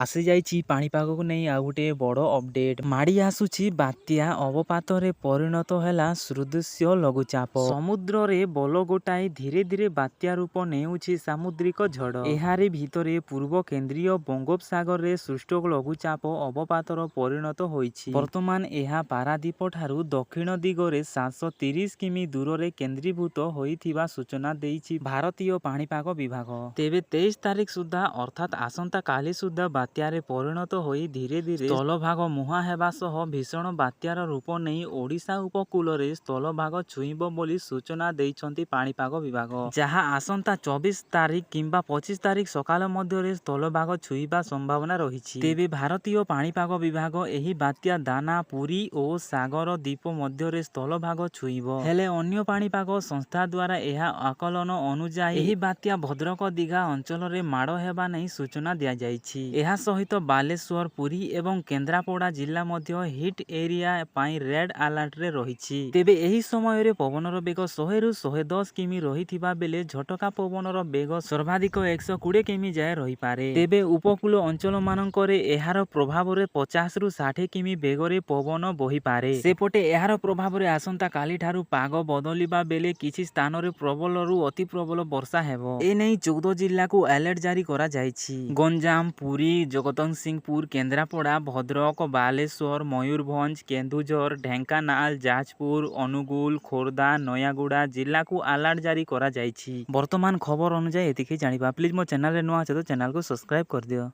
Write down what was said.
ଆସିଯାଇଛି ପାଣିପାଗକୁ ନେଇ ଆଉ ଗୋଟିଏ ବଡ଼ ଅପଡେଟ୍। ମାଡ଼ି ଆସୁଛି ବାତ୍ୟା, ଅବପାତରେ ପରିଣତ ହେଲା ସୁଦୃଶ୍ୟ ଲଘୁଚାପ। ସମୁଦ୍ରରେ ବଳ ଗୋଟାଇ ଧୀରେ ଧୀରେ ବାତ୍ୟା ରୂପ ନେଉଛି ସାମୁଦ୍ରିକ ଝଡ଼। ଏହାରି ଭିତରେ ପୂର୍ବ କେନ୍ଦ୍ରୀୟ ବଙ୍ଗୋପସାଗରରେ ସୃଷ୍ଟ ଲଘୁଚାପ ଅବପାତରେ ପରିଣତ ହୋଇଛି। ବର୍ତ୍ତମାନ ଏହା ପାରାଦୀପଠାରୁ ଦକ୍ଷିଣ ଦିଗରେ 730 କିମି ଦୂରରେ କେନ୍ଦ୍ରୀଭୂତ ହୋଇଥିବା ସୂଚନା ଦେଇଛି ଭାରତୀୟ ପାଣିପାଗ ବିଭାଗ। ତେବେ 23 ତାରିଖ ସୁଦ୍ଧା ଅର୍ଥାତ୍ ଆସନ୍ତାକାଲି ସୁଦ୍ଧା ବାତ୍ୟାରେ ପରିଣତ ହୋଇ ଧୀରେ ଧୀରେ ସ୍ଥଳଭାଗ ମୁହାଁ ହେବା ସହ ଭୀଷଣ ବାତ୍ୟାର ରୂପ ନେଇ ଓଡ଼ିଶା ଉପକୂଳରେ ସ୍ଥଳଭାଗ ଛୁଇଁବ ବୋଲି ସୂଚନା ଦେଇଛନ୍ତି ପାଣିପାଗ ବିଭାଗ। ଯାହା ଆସନ୍ତା 24 ତାରିଖ କିମ୍ବା 25 ତାରିଖ ସକାଳ ମଧ୍ୟରେ ସ୍ଥଳଭାଗ ଛୁଇଁବା ସମ୍ଭାବନା ରହିଛି। ତେବେ ଭାରତୀୟ ପାଣିପାଗ ବିଭାଗ ଏହି ବାତ୍ୟା ଦାନା ପୁରୀ ଓ ସାଗର ଦ୍ୱୀପ ମଧ୍ୟରେ ସ୍ଥଳଭାଗ ଛୁଇଁବ। ହେଲେ ଅନ୍ୟ ପାଣିପାଗ ସଂସ୍ଥା ଦ୍ୱାରା ଏହା ଆକଳନ ଅନୁଯାୟୀ ଏହି ବାତ୍ୟା ଭଦ୍ରକ ଦୀଘା ଅଞ୍ଚଳରେ ମାଡ଼ ହେବା ନେଇ ସୂଚନା ଦିଆଯାଇଛି। ଏହା ସହିତ ବାଲେଶ୍ୱର, ପୁରୀ ଏବଂ କେନ୍ଦ୍ରାପଡ଼ା ଜିଲ୍ଲା ମଧ୍ୟ ହିଟ୍ ଏରିଆ ପାଇଁ ରେଡ୍ ଆଲର୍ଟରେ ରହିଛି। ତେବେ ଏହି ସମୟରେ ପବନର ବେଗ 100ରୁ 110 କିମି ରହିଥିବା ବେଳେ ଝଟକା ପବନର ବେଗ ସର୍ବାଧିକ 120 କିମି ଯାଏ ରହିପାରେ। ତେବେ ଉପକୂଳ ଅଞ୍ଚଳମାନଙ୍କରେ ଏହାର ପ୍ରଭାବରେ 50ରୁ 60 କିମି ବେଗରେ ପବନ ବହିପାରେ। ସେପଟେ ଏହାର ପ୍ରଭାବରେ ଆସନ୍ତାକାଲିଠାରୁ ପାଗ ବଦଳିବା ବେଳେ କିଛି ସ୍ଥାନରେ ପ୍ରବଳରୁ ଅତି ପ୍ରବଳ ବର୍ଷା ହେବ। ଏନେଇ 14 ଜିଲ୍ଲାକୁ ଆଲର୍ଟ ଜାରି କରାଯାଇଛି। ଗଞ୍ଜାମ, ପୁରୀ, ଜଗତସିଂହପୁର, କେନ୍ଦ୍ରାପଡ଼ା, ଭଦ୍ରକ, ବାଲେଶ୍ୱର, ମୟୂରଭଞ୍ଜ, କେନ୍ଦୁଝର, ଢେଙ୍କାନାଳ, ଯାଜପୁର, ଅନୁଗୁଳ, ଖୋର୍ଦ୍ଧା, ନୟାଗଡ଼ ଜିଲ୍ଲାକୁ ଆଲର୍ଟ ଜାରି କରାଯାଇଛି। ବର୍ତ୍ତମାନ ଖବର ଅନୁଯାୟୀ ଏତିକି ଜାଣିବା। ପ୍ଲିଜ୍ ମୋ ଚ୍ୟାନେଲରେ ନୂଆ ଅଛ ତ ଚ୍ୟାନେଲକୁ ସବସ୍କ୍ରାଇବ୍ କରିଦିଅ।